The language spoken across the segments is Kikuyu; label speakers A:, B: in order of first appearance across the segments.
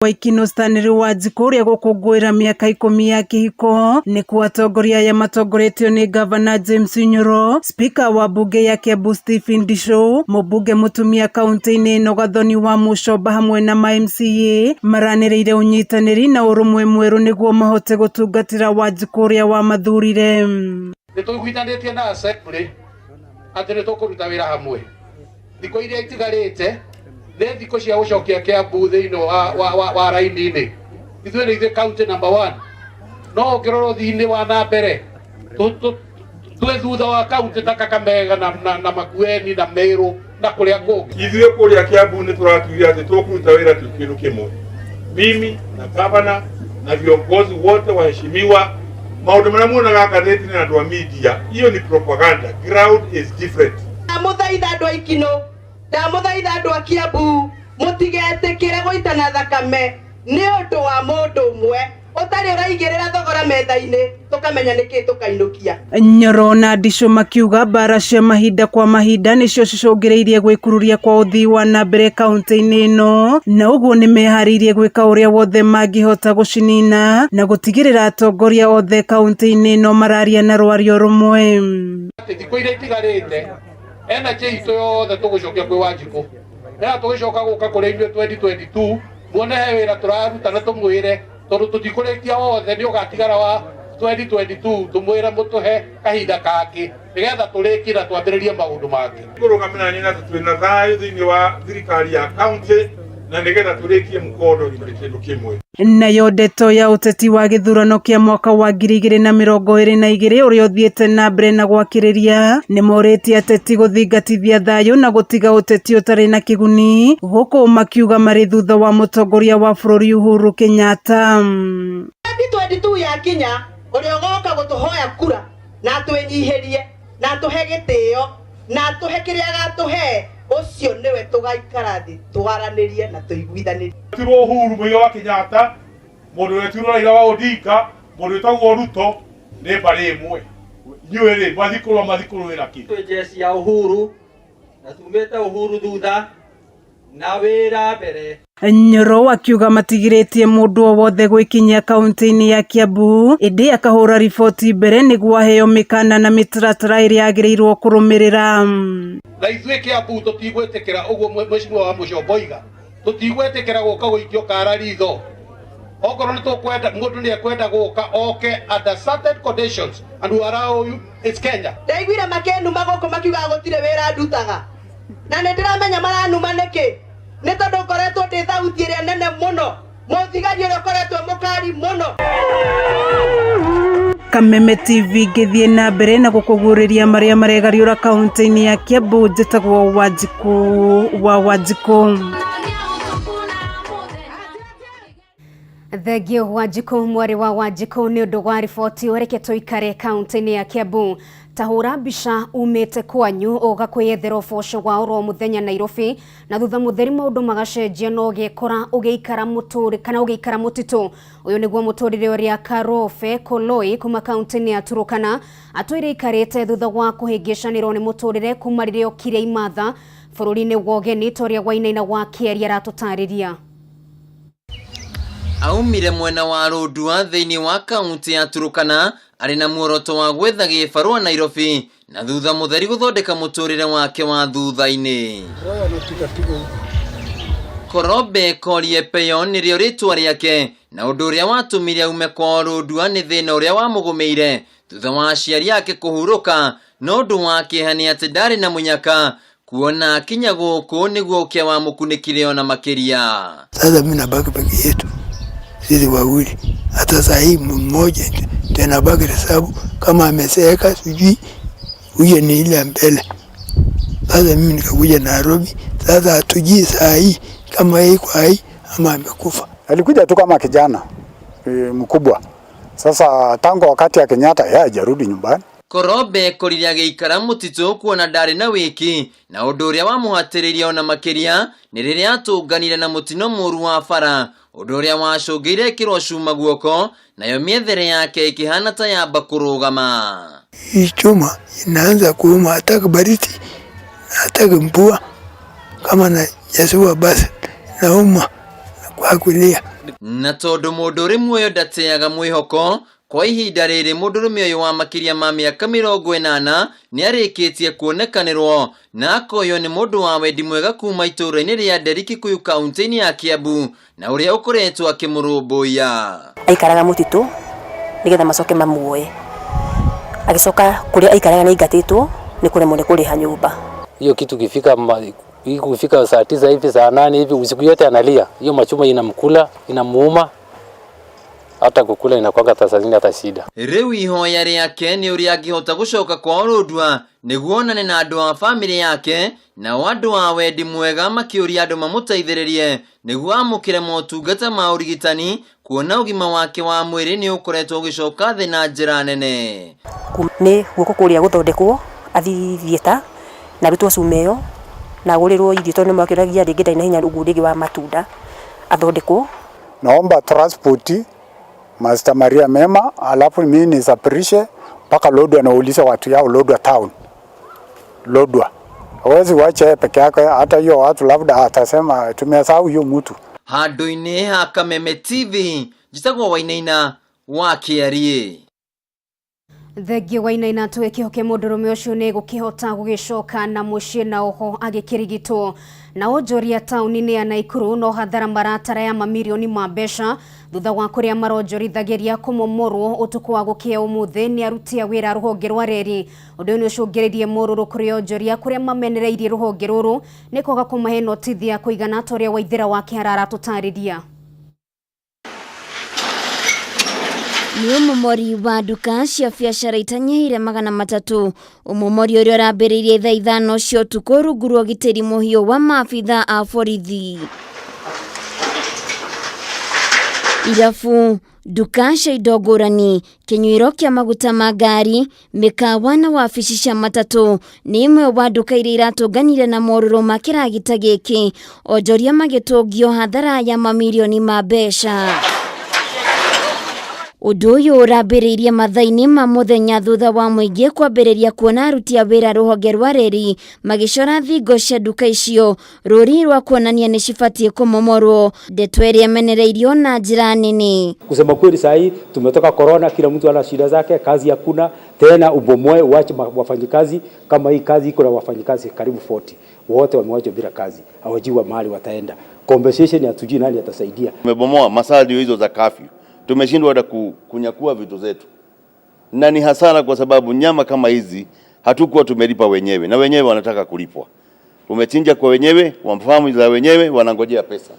A: Waikino Stanley Wanjikũ ũrĩa gũkũngũĩra mĩaka 10 ya kĩhiko nĩkuo atongoria aya matongoretio nĩ Gavana James Nyoro, Spika wa mbunge ya Kiambu Stephen Ndicũ, mũmbunge mũtumia kaunti-inĩ ĩno Gathoni wa Mũcomba hamwe na ma MCA maranĩrĩire ũnyitanĩri na ũrũmwe mwerũ nĩguo mahote gũtungatĩra Wanjikũ ũrĩa wamathurire.
B: Nĩ tũiguithanĩtie na assembly atĩ nĩ tũkũruta wĩra hamwe thikũ iria itigarĩte nĩ thikũ cia gũcokia Kiambu thĩinĩ wa raini-inĩ. Ithuĩ nĩ ithuĩ county number 1, no ũngĩrora ũthii-inĩ wa na mbere twĩ thutha wa county ta Kakamega na Makueni na Meru na kũrĩa kũngĩ.
C: Ithuĩ kũrĩa Kiambu nĩ tũratuire atĩ tũkũruta wĩra twĩ kĩndũ kĩmwe, mimi na gavana na viongozi wote waheshimiwa. Maũndũ marĩa muonaga ngathĩti na andũ a media, hiyo ni propaganda. Ground is different.
D: Ndamũthaitha andũ a Ikino, ndamũthaitha andũ a Kiambu, mũtigetĩkĩre gũitana thakame nĩ ũndũ wa mũndũ ũmwe ũtarĩ ũraigĩrĩra thogora metha-inĩ, tũkamenya nĩkĩ tũkainũkia.
A: Nyoro na Ndicũ makiuga mbara cia mahinda kwa mahinda nĩcio cicũngĩrĩirie gwĩkururia kwa ũthii wa na mbere kaunti-inĩ ĩno, na ũguo nĩ meharĩirie gwĩka ũrĩa wothe mangĩhota gũcinina na gũtigĩrĩra atongoria othe kaunti-inĩ ĩno mararia na rwario rũmwe.
B: Thikũ iria itigarĩte energy itũ yothe tũgũcokia kwĩ Wanjikũ, nĩgetha tũgĩcoka gũka kũrĩ inyuĩ 2022 muone he wĩra tũraruta na tũmwĩre, tondũ tũtikũrĩkia wothe nĩ ũgatigara wa 2022, tũmwĩre mũtũhe kahinda kangĩ nĩgetha tũrĩkie na twambĩrĩrie maũndũ mangĩ.
C: Kũrũgamĩra nĩ na twĩna thayũ thĩinĩ wa thirikari ya county na nĩgetha tũrĩkie mũkondo tũrĩ kĩndũ kĩmwe.
A: Nayo ndeto ya ũteti wa gĩthurano kĩa mwaka wa 2022 ũrĩa ũthiĩte na mbere na gwakĩrĩria nĩ morĩtie ateti gũthingatithia thayũ na gũtiga ũteti ũtarĩ na kĩguni, gũkũ makiuga marĩ thutha wa mũtongoria wa bũrũri Uhuru Kenyatta.
D: 2022 yakinya ũrĩa ũgoka gũtũhoya kura na atwĩnyihĩrie na atũhe gĩtĩo na atũhe kĩrĩa agatũhe, ũcio nĩwe tũgaikara thĩ twaranĩrie na tũiguithanĩrie.
C: Tirwo Uhuru Muigai wa Kenyatta, mũndũ wetirwo Raila wa Odinga, mũndũ wĩtagwo Ruto, nĩ mbarĩ ĩmwe. Inyuĩ rĩ, mwathiĩ kũrũa, mwathiĩ kũrũĩra kĩ?
E: Twĩ jeshi ya Uhuru na tumĩte Uhuru thutha na wĩra mbere.
A: Nyoro akiuga matigirĩtie mũndũ o wothe gwĩkinyia kaunti-inĩ ya Kiambu, ĩndĩ akahũra riboti mbere nĩguo aheo mĩkana na mĩtaratara ĩrĩa agĩrĩirwo kũrũmĩrĩra.
B: Na ithuĩ Kiambu tũtigwĩtĩkĩra ũguo mheshimiwa wa Mũcomba oiga, tũtigwĩtĩkĩra gũka gũikio kara ritho. Okorwo nĩ tũkwenda mũndũ nĩ ekwenda gũka oke under certain conditions and we allow you, it's Kenya.
D: Ndaiguire makĩnuma gũkũ makiuga gũtirĩ wĩra ndutaga, na nĩ ndĩramenya maranuma nĩkĩ, nĩ tondũ ngoretwo ndĩ thauti ĩrĩa nene mũno, mũthigari ũrĩa ũkoretwo mũkari mũno.
A: Kameme TV ngĩthiĩ na mbere na gũkũguũrĩria marĩa maregariũra kaunti-inĩ ya Kiambu. Njĩtagwo Wanjikũ wa Wanjikũ.
F: Thengio Wanjikũ mwarĩ wa Wanjikũ nĩ ũndũ wa riboti. Reke tũikare kaunti-inĩ ya Kiambu. Ta hũra mbica umĩte kwanyu ũgakwĩyethera ũboco wa oro mũthenya Nairobi, na thutha mũtheri maũndũ magacenjia na ũgekora ũgĩikara mũtũrĩ kana ũgĩikara mũtitũ. Ũyũ nĩguo mũtũrĩre ũrĩa Karobe Koloi kuma kaunti-inĩ ya Turukana atũire aikarĩte thutha wa kũhĩngĩcanĩrwo nĩ mũtũrĩre kuma rĩrĩa okire Imatha bũrũri-inĩ wa ũgeni, ta ũrĩa Wainaina wa Kĩaria aratũtarĩria.
G: Aumire mwena wa Rũndua thĩinĩ wa kaunti ya Turukana arĩ na muoroto wa gwetha gĩbarũa Nairobi na thutha mũtheri gũthondeka mũtũrĩre wake wa thutha-inĩ. Korobe Korie Peyo nĩrĩo rĩtwa rĩake, na ũndũ ũrĩa watũmire aume kwao Rũndua nĩ thĩna ũrĩa wamũgũmĩire thutha wa aciari ake kũhurũka, no ũndũ wa kĩeha nĩ atĩ ndarĩ na mũnyaka kuona akinya gũkũ nĩguo ũkĩa wamũkunĩkire ona makĩria.
H: Sasa mimi nabaki peke yetu sisi wawili, hata saa hii mmoja ndiye anabaki, sababu kama amezeeka sijui huyo ni ile mbele. Sasa mimi nikakuja Nairobi, sasa hatujui saa hii kama yuko hai ama amekufa.
I: Alikuja tu kama kijana mkubwa. Sasa tangu wakati ya Kenyatta yeye hajarudi nyumbani.
G: Korobe korire agĩikara mũtitũ kuona ndarĩ na wĩki, na ũndũ ũrĩa wamũhatĩrĩirie ona makĩria nĩ rĩrĩa atũnganire na mũtino mũru wa bara, ũndũ ũrĩa wacũngĩire ĩkĩrwo cuma guoko, nayo mĩethere yake ĩkĩhana ta yamba kũrũgama.
H: Hii chuma inaanza kuuma, hataki baridi, hataki mvua, kama na jasua basi nauma. Wakulia.
G: Na tondu mundu uri muoyo ndateaga mwihoko, kwa ihinda riri mundurume uyu wa makiria ma miaka 80 niarikitie kuonekanirwo na akoywo ni mundu wa wendi mwega kuma itura-ini ria Nderi Kikuyu kaunti-ini ya Kiambu na uria ukoretwo akimurumbuiya.
J: Aikaraga mutitu nigetha macoke mamuoe, agicoka kuria aikaraga ni aingatitwo ni kuremwo ni kuriha nyumba.
K: Hiyo kitu kifika saa 9 hivi, saa 8 hivi, usiku yote analia. Hiyo machuma inamkula, inamuuma, hata kukula inakuwa hata saa hata shida.
G: Riu ihoya riake ni uria angihota gucoka kwa Orundwa niguo onane na andu a family yake na andu a wendi mwega makiuria andu mamuteithiririe niguo amukire motungata ma urigitani kuona ugima wake wa mwiri ni ukoretwo ugicoka thi na njira nene.
J: Ni guoko kuria guthondekwo athi thieta na arutwo cuma iyo na agurirwo irio tondu nimakiragia ringi ndari na hinya uguo ringi wa matunda athondekwo.
I: Naomba transport Master Maria Mema, alafu mimi nisafirishe mpaka Lodwar, nauliza watu yao Lodwar town. Lodwar. Hawezi wacha peke yake, hata hiyo watu labda atasema tumesahau hiyo mtu.
G: Handu-ini ha Kameme TV, njitagwo Wainaina wa Kiarie.
F: Thengiũ Wainaina, twĩkĩhoke mũndũrũme ũcio nĩ gũkĩhota gũgĩcoka na mũciĩ na oho agĩkĩrigitwo. Na onjoria taũni-inĩ ya Naikuru no hathara maratara ya mamirioni ma mbeca thutha wa kũrĩa maronjorithagĩria kũmomorwo ũtukũ wa gũkĩa ũmũthĩ nĩ aruti a wĩra rũhonge rwa reri. Ũndũ ũyũ nĩ ũcũngĩrĩirie morũrũ kũrĩ onjoria kũrĩa mamenereirie rũhonge rũrũ nĩ kwaga kũmahe notithi ya kũigana ta ũrĩa Waithĩra wa Kĩhara aratũtarĩria.
L: Ni umomori wa nduka cia biacara itanyihire 300 umomori uria urambiriirie thaa 5 cia utuku rungu rwa ugitiri muhiu wa maabitha a borithi. Irabu, nduka cia indo ngũrani, kĩnyuĩro kĩa maguta ma ngari, mĩkawa na wabici cia matatũ nĩ imwe wa nduka iria iratũnganire na morũrũ ma kĩragita gĩkĩ, onjoria magĩtũngio hathara ya mamirioni ma mbeca. Ũndũ ũyũ ũrambĩrĩirie mathaa-inĩ ma mũthenya thutha wa mũingĩ kwambĩrĩria kuona aruti a wĩra rũhonge rwa reri magĩcora thingo cia nduka icio rũri rwa kuonania nĩ cibatiĩ kũmomorwo, ndeto ĩrĩa ĩmenereirio na njĩra nene.
M: Kusema kweli, saa hii tumetoka corona, kila mtu ana shida zake, kazi hakuna tena, ubomoe uache wafanyikazi. Kama hii kazi iko na wafanyikazi karibu 40 wote wamewachwa bila kazi, hawajui mahali wataenda. Compensation hatujui nani atasaidia.
N: Tumebomoa masaa hizo za curfew, tumeshindwa hata kunyakua vitu zetu, na ni hasara kwa sababu nyama kama hizi hatukuwa tumelipa wenyewe, na wenyewe wanataka kulipwa. Umechinja kwa wenyewe, wamfahamu za wenyewe, wanangojea pesa.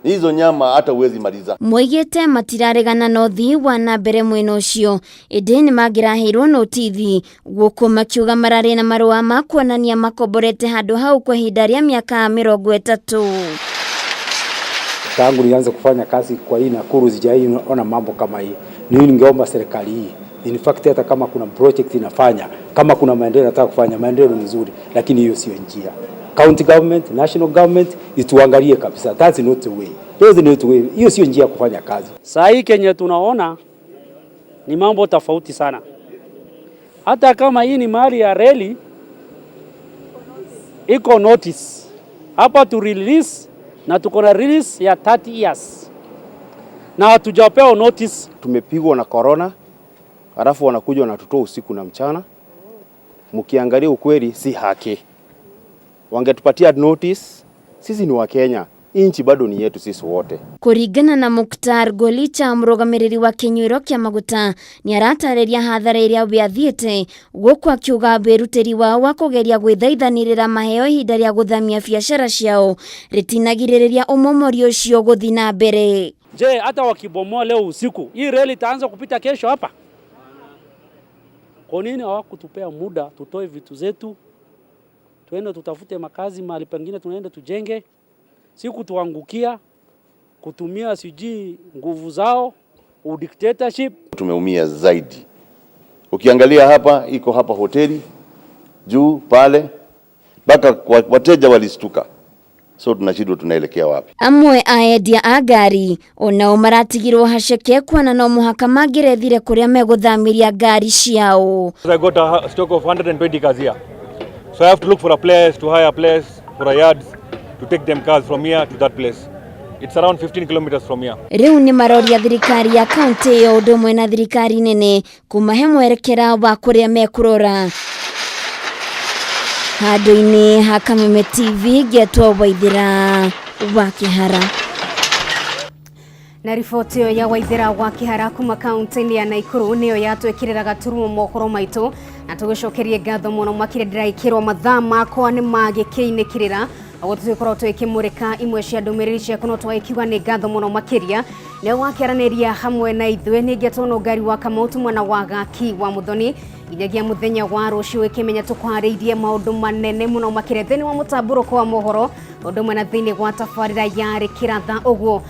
N: Hizo nyama hata uwezi maliza.
L: Moigĩte matiraregana na ũthii wa na mbere mwena ũcio, ĩndĩ nĩmangĩraheirwo notithi gũkũ makiuga mararĩ na marũa ma kuonania makomborete handũ hau kwa ihinda rĩa mĩaka 30.
M: Tangu nianze kufanya kazi kwa hii Nakuru sijaiona mambo kama hii. Mimi ningeomba serikali hii, in fact hata kama kuna project inafanya, kama kuna maendeleo nataka kufanya, maendeleo ni nzuri, lakini hiyo sio njia. County government, national government ituangalie kabisa. That's not the way. That's not the way. Hiyo sio njia ya kufanya kazi.
O: Saa hii Kenya tunaona ni mambo tofauti sana. Hata kama hii ni mali ya reli, iko notice. Hapa tu release na tuko na release ya 30 years. Na hatujapewa notice.
P: Tumepigwa na corona, halafu wanakuja wanatutoa usiku na mchana. Mkiangalia ukweli si haki. Wangetupatia notice, sisi ni wa Kenya, inchi bado ni yetu sisi wote.
L: Kuringana na Muktar Golicha mũrũgamĩrĩri wa kĩnyuĩro kĩa maguta nĩ aratarĩria hathara ĩrĩa we athiĩte gũkũ akiuga wĩrutĩri wao wa kũgeria gwĩthaithanĩrĩra maheo ihinda rĩa gũthamia biacara ciao rĩtinagirĩrĩria ũmomori ũcio gũthiĩ na mbere.
O: Je, hata wakibomoa leo usiku hii reli itaanza kupita kesho hapa? Kwa nini hawakutupea muda tutoe vitu zetu tuende tutafute makazi mahali pengine, tunaenda tujenge, si kutuangukia kutumia sijui nguvu zao udictatorship.
N: Tumeumia zaidi. Ukiangalia hapa iko hapa hoteli juu pale mpaka wateja walistuka. So tunashindwa tunaelekea wapi?
L: Amwe a endia a ngari onao maratigirwo haceke kuona no muhaka mangĩrethire kũrĩa megũthamiria ngari ciao.
Q: I got a stock of 120 cars here. So I have to look for a place, to hire a place, for a yard, to take them cars from here to that place. It's around 15 kilometers from here.
L: Rĩu nĩ maroria thirikari ya kaunti ĩyo ũndũ ũmwe na thirikari nene kũmahe mwerekera wa kũrĩa mekũrora. Handũ-inĩ ha Kameme TV ngĩetwo Waithĩra wa Kĩhara.
F: Na riboti ĩyo ya Waithĩra wa Kĩhara kuma kaunti-inĩ ya Naikuru nĩyo yatwĩkĩrĩra gaturumo mohoro maitũ, na tũgĩcokerie ngatho mũno makĩria. Ndĩraikĩrwo mathaa makwa nĩ magĩkĩinĩkĩrĩra ũguo tũgĩkorwo twĩkĩmũrĩka imwe cia ndũmĩrĩri ciaku, no twagĩkiuga nĩ ngatho mũno makĩria nĩ wakĩaranĩria hamwe na ithuĩ. Ningĩ ngari wa Kamau mwena wa Gaki wa Muthoni nginyagia mũthenya wa rũciũ ĩkĩmenya tũkwarĩirie maũndũ manene mũno makĩria thĩinĩ wa mũtambũrũko wa mohoro ũndũ ũmwe na thĩinĩ wa tabarĩra ya Rĩkĩratha ũguo.